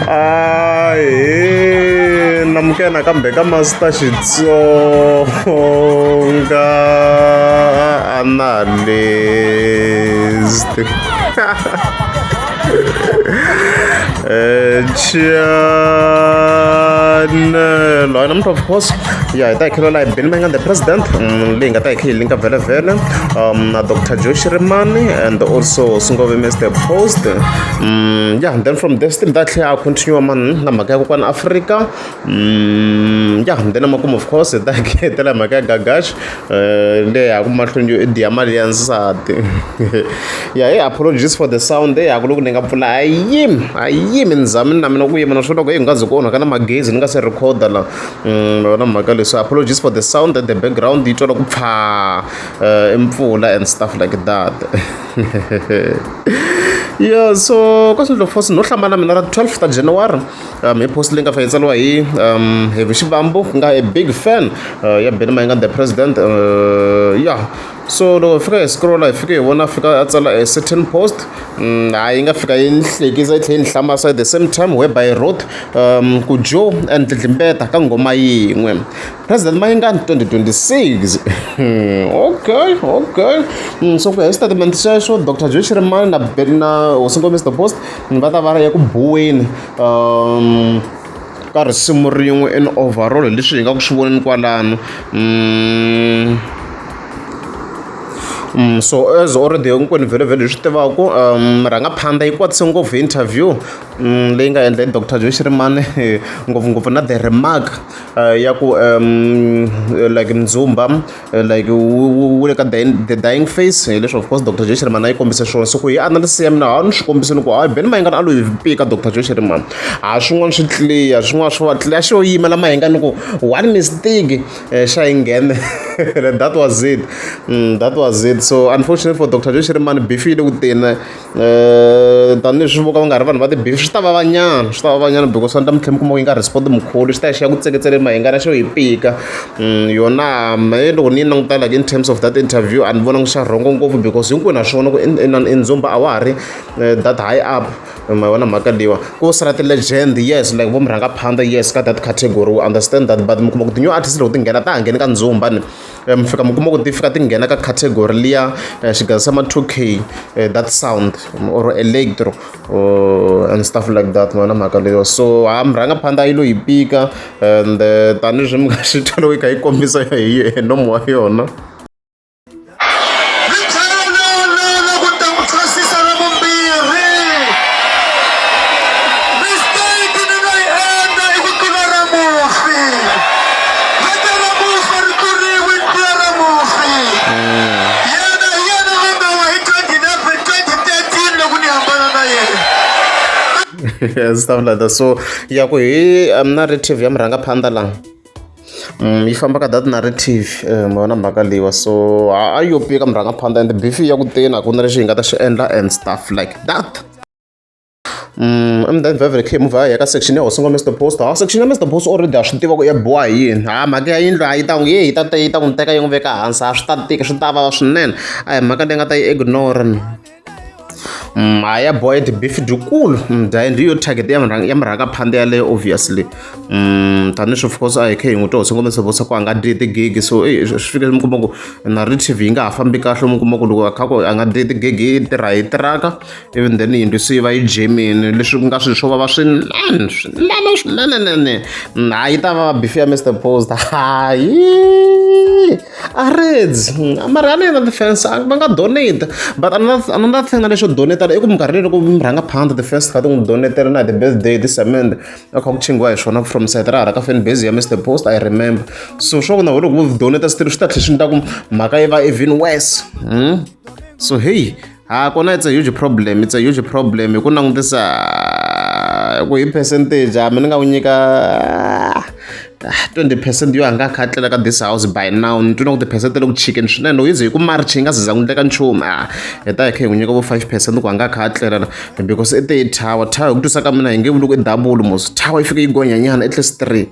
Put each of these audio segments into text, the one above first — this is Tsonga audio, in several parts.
Ahee namukela nakambe ka Master Xitsonga Analyst channel hayi namuntlha of course ya hi ta hi khelela hi Benny Mayengani the president leyi nga ta hi khe hi linka vhele vhele na Dr Joe Shirimani and also Sungove Mr Post. Yeah, and then from there still ta tlhela a continue man na mhaka ya kokwana Afrika. Yeah, and then makumu of course hi ta hetela mhaka ya Gagash leyi ya ku mahlweni yo i diya mali ya nsati. Yeah, hey, apologies for the sound ya ku loko ni nga pfula a yimi a yimi ni zami na mina ku yima naswona loko yi nga zi ku onhaka na magezi ni nga se recorda la. Yona mhaka leswi apologies for the sound at the background yi twala ku pfaa mpfula and stuff like that. Yeah, so ka swilo force no hlamala mina ra 12 ta January hi post leyi nga fika yi tsariwa hi Heavy Xivambu ku nga a big fan ya Benny Mayengani the president. Yeah, so loko hi fika hi scrolla hi fike hi vona fika a tsala a certain post hayi yi nga fika yi ni hlekisa yi tlhela yi ni hlamarisa at the same time whereby he wrote ku Joe and Dlidlimbeta ka nghoma yin'we President Mayengani 2026. Okay. So ku ya hi statement xexo Dr Joe Shirimani na na Hosi Ngome Mr Post va ta va ya ku buweni ka risimu rin'we in overall hi leswi hi nga ku swi voneni kwalano. So as already hinkwenu vhele vhele hi swi tivaku murhangaphandha yi kwatise ngopfu interview leyi nga endla hi Dr Joe Shirimani ngopfungopfu na the remark ya ku like Ndzumba like wu le ka the dying face hi leswi of course Dr Joe Shirimani a yi kombise swona. So ku hi analysis ya mina ha ni swi kombisini ku hayi Benny Mayengani a lo yi pika Dr Joe Shirimani ha swin'wana swi clear swin'wana swi va clear xo yimela Mayengani ku one mistake xa yi nghena. That was it. That was it. So unfortunately for Dr Joe Shirimani beef yi le ku teni tanihileswi vo ka va nga ri vanhu va ti-beef swi ta vava nyana swi ta vava nyana because swa endla mi tlhela mi kuma ku yi nga respond mukhulu xi ta ya xi ya ku tseketseleni Mayengani xo yi pika yona mehe loko ni yi languta like in terms of that interview a ni vonangi xa wrong ngopfu because hinkwenu ha swi vona ku i Ndzumba a wa ha ri that high up ma vona mhaka leyiwa ku sala ti-legend yes like vo murhangaphandha yes ka that category we understand that but mi kuma ku ti-new artist loko ti nghena ta ha ngheni ka Ndzumba ni mi fika mi kuma ku ti fika ti nghena ka category liya xigaza xa ma 2K that sound or electro and stuff like that ma vona mhaka leyiwa so ha murhangaphandha yi lo yi pika and tanihileswi mi nga swi twa loko yi kha yi kombisa hi nomu wa yona. Ni byela lowunene ku ta n'wi thwasisa ra vumbirhi. Mistake ni nga yi endla i ku tlula ra mufi. Vito ra mufi a ri tluriwi i tlula ra mufi. Yena hi yena a nga wa hi 2011, 2013 loko ni hambana na yena. And stuff like that. So ya ku hi narrative ya murhangaphandha la yi famba ka that narrative ma vona mhaka leyiwa so a yo pika murhangaphandha and beef ya ku teni a ku na lexi hi nga ta xi endla and stuff like that. And then vhevhe khe move ya ka section ya Hosi Ngome Mr Post. Ha section ya Mr Post already ha swi tiva ku ya biwa hi yini ha mhaka ya yindlu a yi ta n'wi ye yi ta yi ta n'wi teka yi n'wi veka hansi a swi ta tika swi ta vava swinene a hi mhaka leyi nga ta yi ignore. Ha ya boha ti-beef dyikulu dya hi yo target ya ya murhangaphandha yaleyo obviously tanihileswi of course a hi khe hi n'wi twa Hosi Ngome Mr ku a nga dyi tigigi so eyi swi fike mi kuma ku narrative yi nga ha fambi kahle mi kuma ku loko a kha ku a nga dyi tigigi yi tirha hi tiraka even then yindlu se yi va yi jemini leswi ku nga swilo swo vava swinene swinene swinenenene ha yi ta vava beef ya Mr Post hayi a reds mara a ni na ti-fans va nga donate but another thing na lexo donate i ku minkarhi leyi loko murhangaphandha ti-fans kha ti n'wi donatela na hi ti-birthday ti-cement a kha ku chingiwa hi swona from side ra hala ka fan base ya Mr Post I remember so swa ku na loko vo donate still swi ta tlhela swi endla ku mhaka yi va even worse. So hey ha kona it's a huge problem, it's a huge problem hi ku langutisa ku hi percentage a mi ni nga wu nyika 20% yo a nga kha a tlela ka this house by now ni twa na ku ti-percent le ku chikeni swinene loko yi ze hi ku March yi nga ze za n'wi ndleka nchumu a hi ta hi kha hi n'wi nyika vo 5% ku a nga kha a tlela because i te i tower tower hi ku twisa ka mina hi nge vuli ku i double mos tower yi fike yi gonyanyana at least 3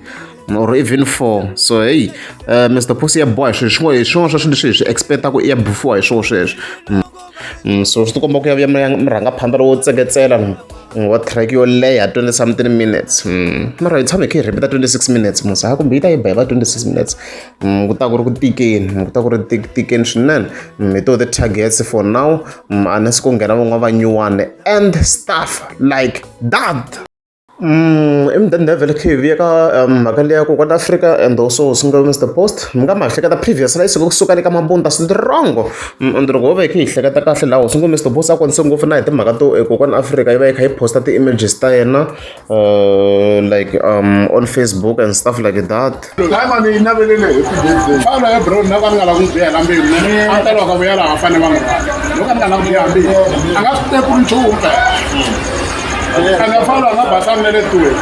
or even 4 so hey Mr Post ya boha hi swilo swin'wana hi swin'wana swa swilo leswi hi swi expect-aku i ya bifiwa hi swona sweswo. So swi tikomba ku ya murhangaphandha lowo tseketsela. Wa track yo leha 20 something minutes. Mara hi tshame hi kha hi repeat 26 minutes musa ha kumbe yi ta yi ba hi va 26 minutes. Ku ta ku ri ku tikeni, ku ta ku ri tikeni swinene. Hi to ti-targets for now, unless ku nghena van'wana va nyuwani and stuff like that. I mudende vhele khe hi vuya ka mhaka leya kokwana Afrika and also single Mr Post mi nga ma hleketa previous la yi suka kusuka le ka mabunda strong and loko ho va hi khe hi hleketa kahle laha single Mr Post a kwanise ngopfu na hi timhaka to kokwana Afrika yi va yi kha yi posta ti-images ta yena like on Facebook and stuff like that. Hayi mani yi navelele hi fana ya bro na ka ni nga lava ku biha la mbilu a ta loko vuya laha va fanele va n'wi rhandza loko a ni nga lava ku biha mbilu a nga swi teki nchumu phela ene fana a nga basanga na le tuweni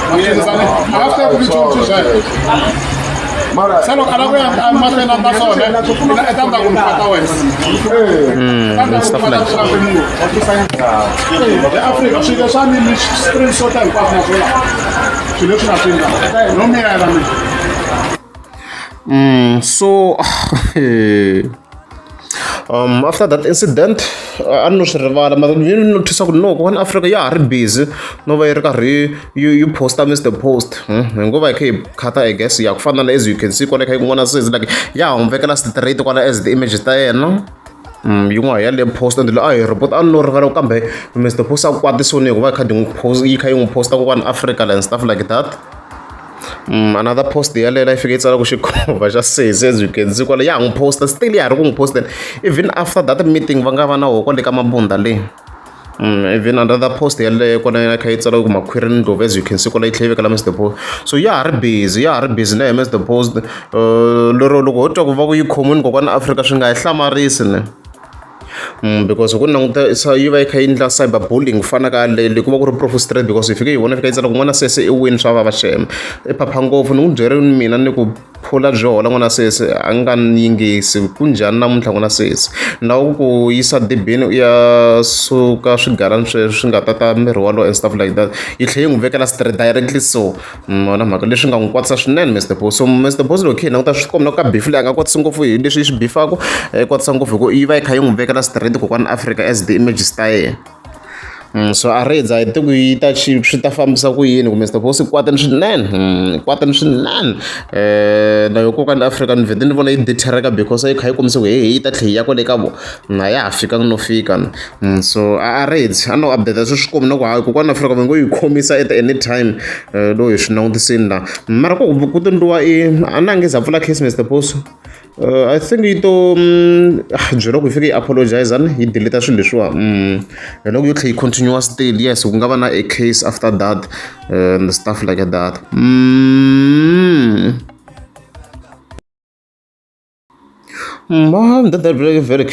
a nga swi teki nchumu swi sweswo se loko a lava ku ya mahlweni na swona ina i ta ndza ku ni fata wena ta ndza ku ni fata swi Afrika swilo swa mi mi screenshot hinkwaswo na swona swilo leswi nga swi endla no miyela mina. So after that incident a ni no swi rivala mara ni notice ku no kokwana Afrika ya ha ri busy no va yi ri karhi yi yi posta Mr Post hi ngo va hi kha hi khata I guess ya ku fana na as you can see kwale kha yi kun'wana se like ya ha n'wi vekela straight kwala as ti-images ta yena. Yin'wana yaleyo post and a hi report a ni lo rivala kambe Mr Post a kwatisiwile hikuva yi kha yi n'wi post yi kha yi n'wi post kokwana Africa and stuff like that. Another post yaleyo yi fike yi tsala ku xikhovha xa sesi as you can see kwala ya ha n'wi posta still ya ha ri ku n'wi posteni even after that meeting va nga va na woho kwale ka Mabunda le. Even another post yaleyo kona yi kha yi tsala ku makhwiri ni ndlopfu as you can see kwala yi tlhela yi vekela Mr Post so ya ha ri busy ya ha ri busy na yena Mr Post lero loko ho twa ku va ku yi khomiwile kokwana Afrika swi nga hi hlamarisi ne. Because ku langutisa yi va yi kha yi endla cyber bullying ku fana ka le ku va ku ri proof straight because hi fike hi vona fika yi tsala ku n'wana sesi i wini swa vava xem i phapha ngopfu ni n'wi byerile mina ni ku Phula byi hola n'wana sesi a nga ni yingisi ku njhani namuntlha n'wana sesi ni lava ku ku yisa dibini u ya suka swigalani sweswo swi nga tata miri walowo and stuff like that yi tlhela yi n'wi vekela straight directly so mona mhaka leswi nga n'wi kwatisa swinene Mister Boss so Mister Boss loko hi languta swi komba ka beef leyi a nga kwatisi ngopfu hi leswi yi swi bifaku yi kwatisa ngopfu hi ku yi va yi kha yi n'wi vekela straight kokwana Africa as the images ta yena. So a ri dza hi tiku yi ta swi ta fambisa ku yini kumbe suppose i kwateni swinene kwateni swinene na yo kokwana Afrika ni vhete ni vona yi deter-eka because a yi kha yi kombisa ku hehe yi ta tlhela yi ya kwale ka vona a ya ha fikanga no fika so a ri dzi a no update sweswi swi kombi na ku hayi kokwana Afrika va ngo yi khomisa at any time loko hi swi langutisini la mara ku ku to ndliwa i a na nge za pfula case Mister Post. I think yi to byela ku yi fike yi apologize ni yi delete swilo leswiwa hi loko yo tlhela yi continue still yes ku nga va na a case after that and stuff like that. Very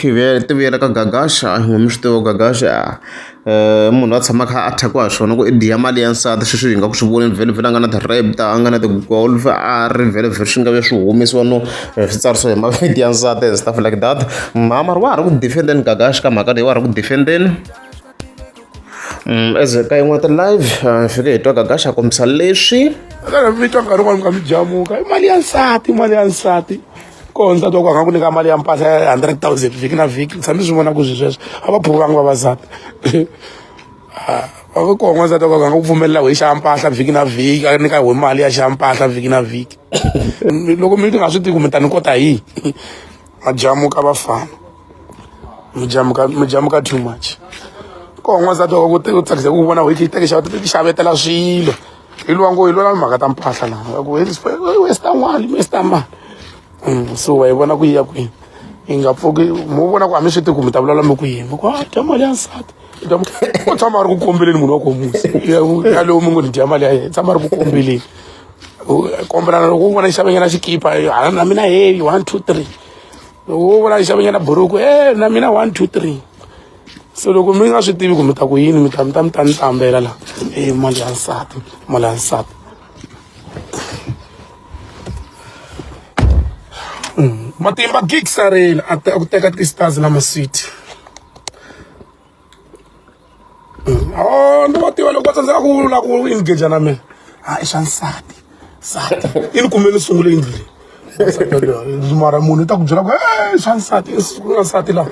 ti vuyela ka Gagasha mi swi tiva Gagasha munhu a tshama a kha a thyakisiwa hi swona ku i dya mali ya nsati sweswi hi nga ku swi voneni vhele vhele a nga na ti-raptor a nga na ti-golf a ri vhele vhele swi nga vuya swi humesiwa no swi tsarisiwa hi mavito ya nsati and stuff like that mara wa ha ri ku defend-eni Gagash ka mhaka leyi wa ha ri ku defend-eni as ka yin'wana ti-live hi fike hi twa Gagash a kombisa leswi mi twa nkarhi wun'wani mi kha mi jamuka i mali ya nsati mali ya nsati koho nsati wa ku a nga ku nyika mali ya mpahla ya 100,000 vhiki na vhiki ni tshame swi vona ku swi sweswo a va phuvanga vavasati va ku koho n'wansati wa ku a nga ku pfumelela hi xava mpahla vhiki na vhiki a nyika hi mali ya xava mpahla vhiki na vhiki loko mi nga swi tivi ku mi ta ni kota hi majamuka vafana mi jamuka mi jamuka too much koho n'wansati wa ku u tsakisa ku vona hi teke xava ti xavetela swilo hi lwa ngo hi lwela mhaka ta mpahla laha ku westa n'wana westa mali so wa yi vona ku yi ya kwini yi nga pfuki mo vona ku a mi swi tivi ku mi ta vulavula mi ku yini mi ku a dya mali ya nsati u tshama a ri ku kombeleni munhu wa komusi yalowo mi ngo ni dya mali ya yena tshama a ri ku kombeleni kombelana loko u vona xavenyana xikipa na mina heyi 1 2 3 loko u vona xavenyana buruku e na mina 1 2 3 se loko mi nga swi tivi ku mi ta ku yini mi ta mi ta mi ta ni tambela la e mali ya nsati mali ya nsati matimba gigs a rila a ku teka ti-stars na maswiti oh ni va tiva loko va tsandzeka ku la ku engage na mina a i swa nsati nsati i ni kumele sungule yindlu leyi mara munhu i ta ku byela ku e swa nsati ku nga nsati laha.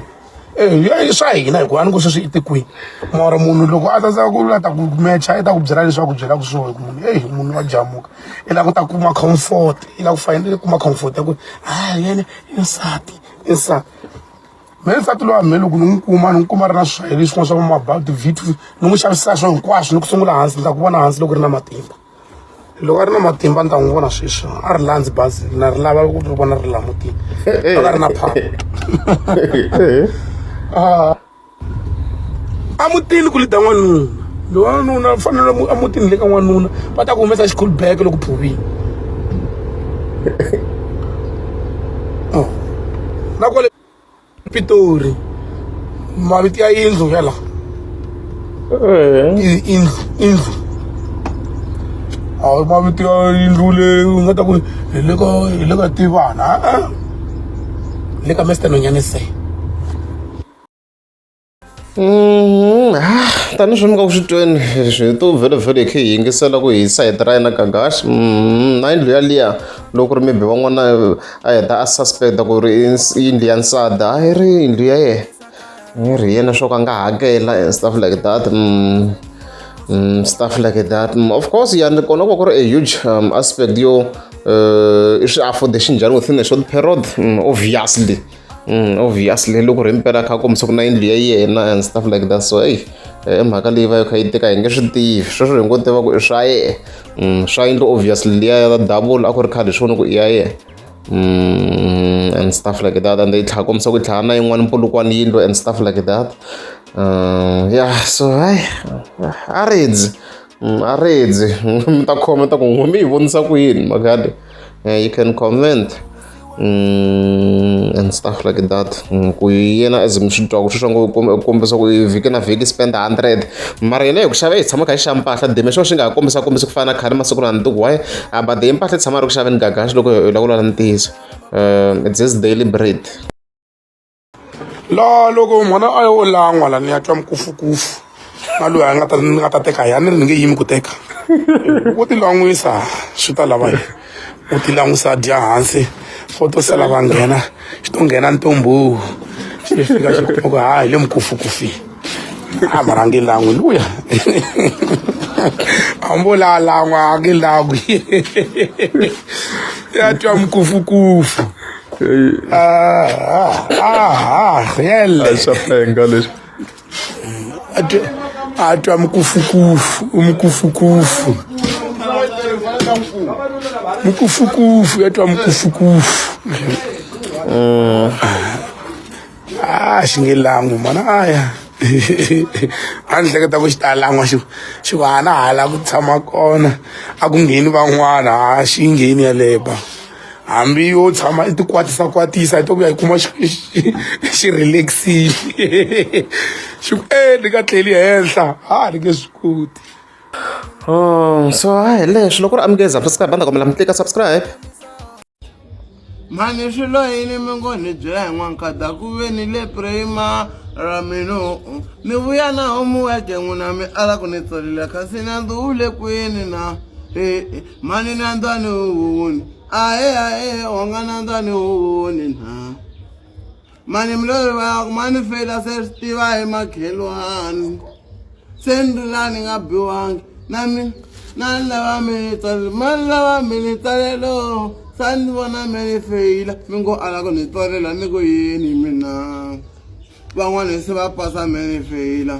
E swa hina hikuva a ni ku sweswi i tikweni mara munhu loko a tsandzeka ku la ta ku mecha i ta ku byela leswi a ku byelaka swona ku munhu eyi munhu wa jamuka i lava ku ta kuma comfort i lava ku fanele kuma comfort ya ku ha yena i nsati i nsati me nsati loyi me loko ni n'wi kuma ni n'wi kuma ri na swihayeli swin'wana swa mabadi vit ni n'wi xavisisa swo hinkwaswo ni ku sungula hansi ni ta ku vona hansi loko ri na matimba loko a ri na matimba ni ta n'wi vona sweswi a ri landzi bazi na ri lava ku ri vona ri la mutini loko a ri na power a mutini ku lida n'wanuna loyi wanuna u fanele a mutini le ka n'wanuna va ta ku humesa xikhulubeke loko phuvini oh. Na kwale Pitori mavito ya yindlu ya la yindlu yindlu a mavito ya yindlu leyi u nga ta ku hi le ka hi le ka tivana a le ka Mister Nonyane se. Tanihi swi mi nga ku swi tweni swi to vhele vhele hi kha hi yingisela ku hi sayiti ra yena Gagash na yindlu yaliya loko ku ri maybe van'wana a heta a suspect ku ri yindlu ya nsati a yi ri yindlu ya yena yi ri yena swo ka a nga hakela and stuff like that stuff like that of course ya ni kona ku va ku ri a huge aspect yo i swi afford xinjhani within a short period obviously. Obviously loko ri impela a kha a kombisa ku na yindlu ya yena and stuff like that so eyi i mhaka leyi va yi kha yi tika hi nge swi tivi sweswo hi ngo tiva ku i swa yena swa yindlu obviously liya ya double a ku ri khale hi swona ku i ya yena and stuff like that and yi tlhela kombisa ku yi tlhela na yin'wana mpulukwana yindlu and stuff like that yeah so hayi a ridzi a ridzi mi ta comment ku n'we mi yi vonisa ku yini mhaka leyi you can comment and stuff like that ku yena as mi swi twaku sweswo ngo kombisa ku vhiki na vhiki spend 100 mara yena hi ku xava hi tshama kha yi xava mpahla dime xo xi nga ha kombisa kombisi ku fana na khale masiku na ntuku why but impahla yi tshama ri ku xaveni gagaxi loko hi lava ku lava ntiyiso it's his daily bread. La loko n'wana a yo lan'wa la ni ya twa mikufukufu na loyi a nga ta ni nga ta teka ya ni ri ni nge yimi ku teka wo ti lan'wisa swi ta lava yena u ti lan'wisa dya hansi fo to sala va nghena xi to nghena ntombo xi fika xi kuma ku ha hi le mukufukufini a mara a nge lan'wi luya hambo la lan'wa a nge lan'wi ya twa mikufukufu Ah, ah, ah, yele. Swa penga leswi. A twa mkufukufu, mkufukufu. Mkufukufu, ya twa mkufukufu. Ah, xi nge lan'wi mana aya. A ni hleketa ku xi ta lan'wa xi xi ku a na ha la ku tshama kona a ku ngheni van'wana a xi ngheni yaleyo ba. Hambi yo tshama i tikwatisa kwatisa yi to vuya yi kuma xi xi relaxile xi ku e ni nga tlheli henhla a ni nge swi koti. Oh, so hi leswi loko ri amukeza subscribe a ni ta kombela mi tlika subscribe. Mhani swi lo yini mi ngo ni byela hi n'wankada ku ve ni le primary mino ni vuya na homework n'wina mi ala ku ni tsalela kasi nandzu wu le kwini na e mhani nandzu a ni wu voni ahe ahe wanga nandzu a ni wu voni na mani milorhi va ku mani feyila se swi tiva hi makhelwani se ni ri laha ni nga biwangi na mi na ni lava mi ni tsalela ma ni lava mi ni tsalelo sa ni vona mi ni feyila mi ngo ala ku ni tsalela ni ku yini mina van'wana se va pasa mi ni feyila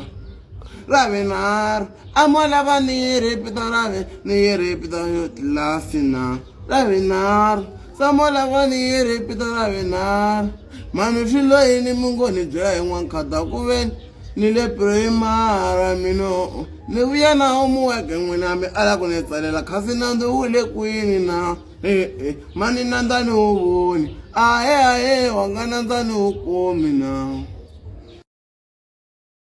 ra vinharhu a mo lava ni yi ripita ra vi ni yi ripita yo tlilasi na ra vinharhu sa mo lava ni yi ripita ra vinharhu mhani swi lo yini mi ngo ni byela hi n'wankhada ku veni ni le primary mino ni vuya na homework n'wina mi ala ku ni tsalela kasi nandzu wu le kwini na e mani nandza ni wu voni ahe ahe wanga nandza ni wu kumi na.